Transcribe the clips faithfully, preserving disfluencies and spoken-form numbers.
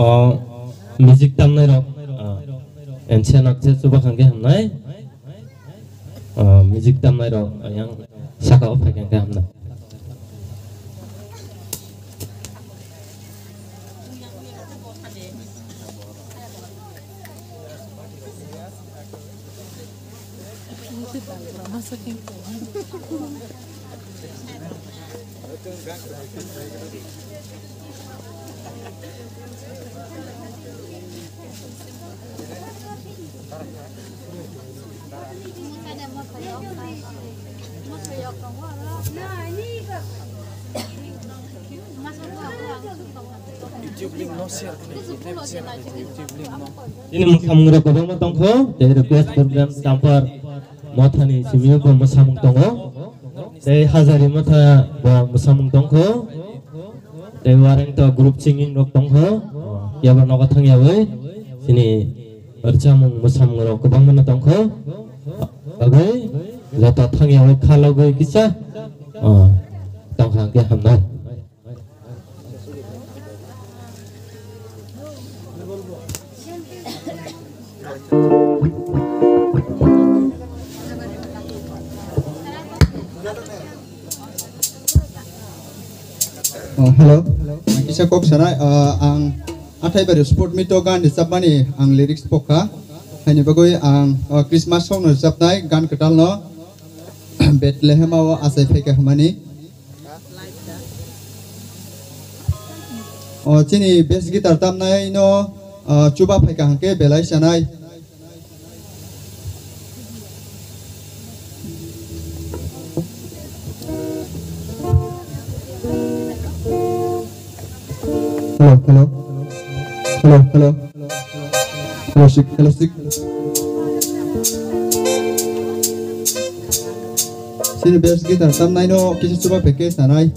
O music tamnai rok, ah, ense nakse chuba khangke hamnai. Ah, music tamnai rok yang saka o phai khangke hamnai. Ini mukhamung rok kwbangma tongkho, tei request program Champar Mothani simi bo mwsamung tongo, tei Hajari Motha bo mwsamung tongkho, tei Warengto group singing rok tongkho, yabo nogo thangyawi sini rwchapmung mwsamung rok kwbangma no tongkho, bagwi joto thangyawi khalogwi kisa, tongkha hwnkhe hamnai. Oh, hello. Ang kisa kok sanai, ah, ang Athaibari Sport Meet o gan rwchapmani ang lyrics pokha. Haini bagwi ang, ah, Christmas song no rwchapnai gan kwtal no. Bethlehem o achai phaikha hwnmani. O chini bass guitar tamnai no, ah, chuba phaikha hwnkhe belai sanai. Hello, hello. Hello, hello. Hello, sik, hello, sik. Sini bass guitar tamnai no kisi chuba phaikhe sanai.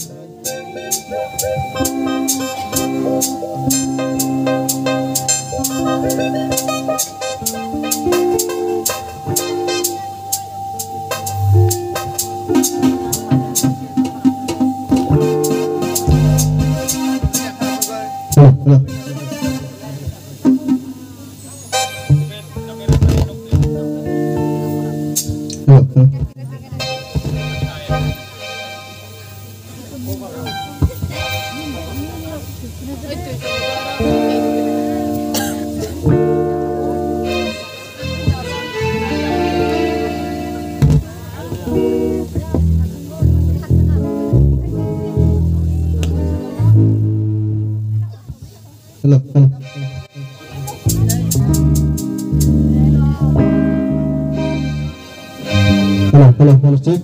Hello, hello. Hello, hello. Hello, hello. Hello, hello, hello, check.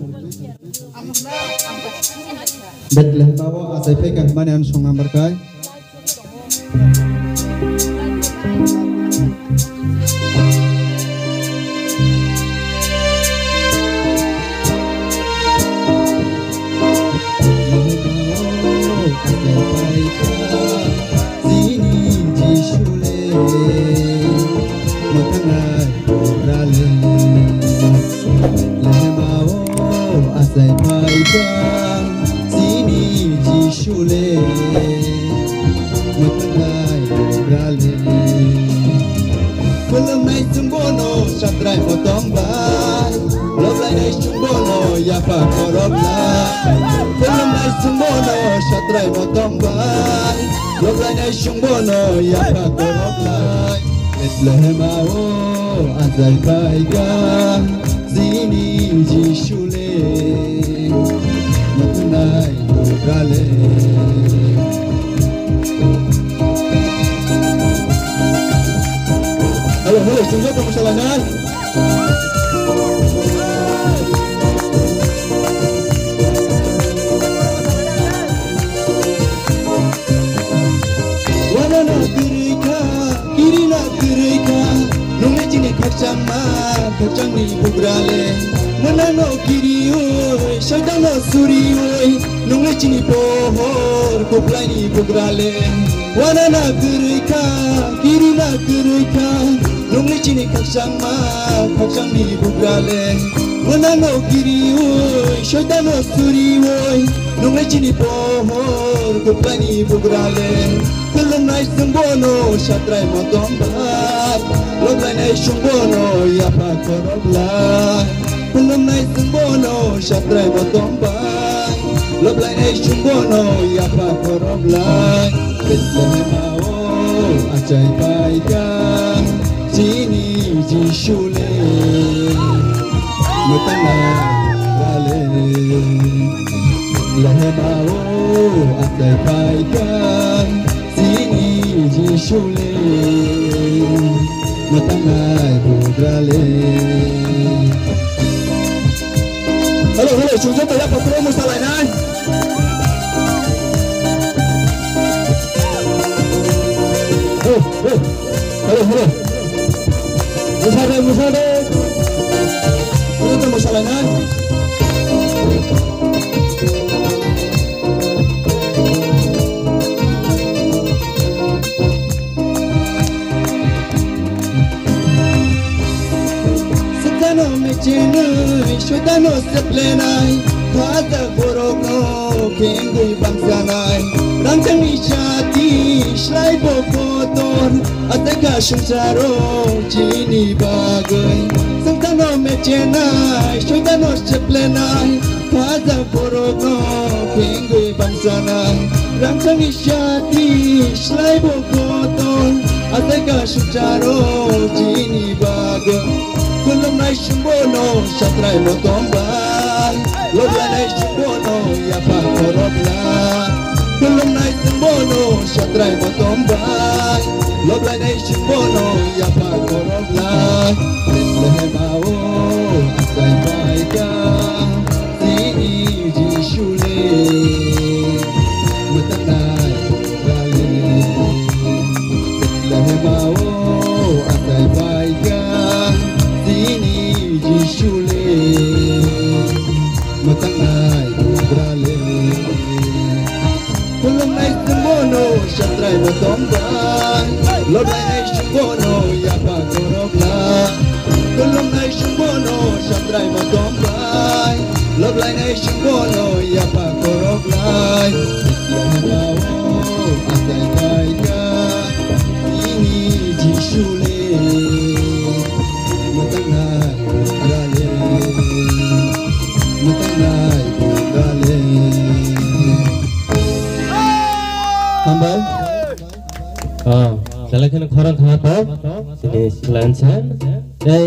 Bethlehem o achai phaikha hwnmani ang song number kai. Chini Jisu le, mwthangwi bugra le, Bethlehemao achai phaikha. Chini Jisu le, mwthangwi bugra le. Khulumnai chwng bono satrai motong bai, lob lainai chwng bono yapha khorok lai. Khulumnai chwng bono satrai motong bai, lob lainai chwng bono yapha khorok lai. Bethlehemao achai phaikha chini Jisu le, mwthangwi bugra le. Hello, hello, chwng joto mwsalainai. Wanano kwrwi kha, kirino kwrwi kha, nungni chini khakchangma, khakchangni bugra le. Mwnano kiriwi, soitano suriwi, nungni chini pohor, kuplaini bugra le. Wanano kwrwi kha, kirino kwrwi kha, nungni chini khakchangma, khakchangni bugra le. Mwnano kiriwi, soitano suriwi, Nungwi chini pohor kwplaini bugrale, khulumnai chwng bono satrai motom bai, loblainai chwng bono yapha khoroklai. Khulumnai chwng bono satrai motom bai, loblainai chwng bono yapha khoroklai. Betlehem o achai paikha chini Jisu le, mwtana rale. Lehema o achai paikha chini Jisu le, mwtangnai bugra le. Hello, hello, chwng joto yapha khoro mwsalainai. Hello, hello. Hello, hello. Mwsade, mwsade. Mwsade, mwsalainai. Swkano mechenwi, soitano seplenai, khajak borokno khengwi bangsanai. Rangchakni chati, slai bo kotor, Aswk swngcharo chini bagwi swngchano mechenai, soitano seplenai, khajak borokno khengwi bangsanai. Rangchakni chati slai bo kotor, aswk swngcharo chini bagwi. Khulumnai chwng bono satrai motom bai, loblainai chwng bono yapha khoroknai. Khulumnai chwng bono satrai motom bai, loblainai chwng bono yapha khoroknai. Betlehem o achai paikha chini Jisu le, mwtangnai bugra le. Betlehem o achai paikha chini Jisu le, mwtangnai bugra le. Khulumnai chwng bono satrai motom bai, loblainai chwng bono yapha khoroknai. Khulumnai chwng bono satrai motom bai, loblainai chwng bono yapha khoroknai. Betlehem o achai paikha chini Jisu le, mwtangnai bugra le, mwtangnai bugra le. Hambai. Oh, selai kheno khorang kha to. Sini selansan. Tei